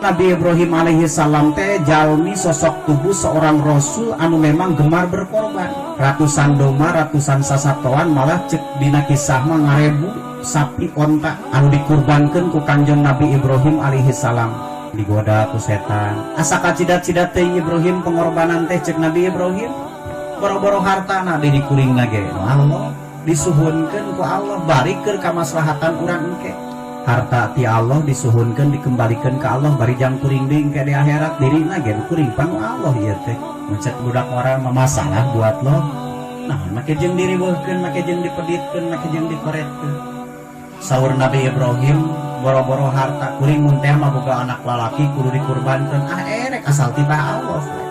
Nabi Ibrahim alaihi salam teh jalmi sosok tubuh seorang rasul anu memang gemar berkorban. Ratusan domba, ratusan sasatoan, malah cek dina kisah mah ngarebu sapi, onta anu dikurbankeun ku Kanjeng Nabi Ibrahim alaihi salam. Digoda ku setan. Asa kacidat-cidat teh Ibrahim pengorbanan teh. Cek Nabi Ibrahim, boro-boro hartana, diri kuring ge Allah disuhunkeun ku Allah, bari keur kamaslahatan urang engke. Harta ti Allah disuhunkeun, dikembalikan ke Allah, bari jang kuring deui engke di akhirat. Dirina ge kuring pan Allah ieu teh. Mun cek budak orang mah, masalah buat lo. Nah, make jeung diriweuhkeun, make jeung dipeditkeun, make jeung dikoretkeun. Saur Nabi Ibrahim, boro-boro harta, kuring mun teh mah boga anak lalaki kudu dikurbankeun. Ah, erek, asal titah Allah.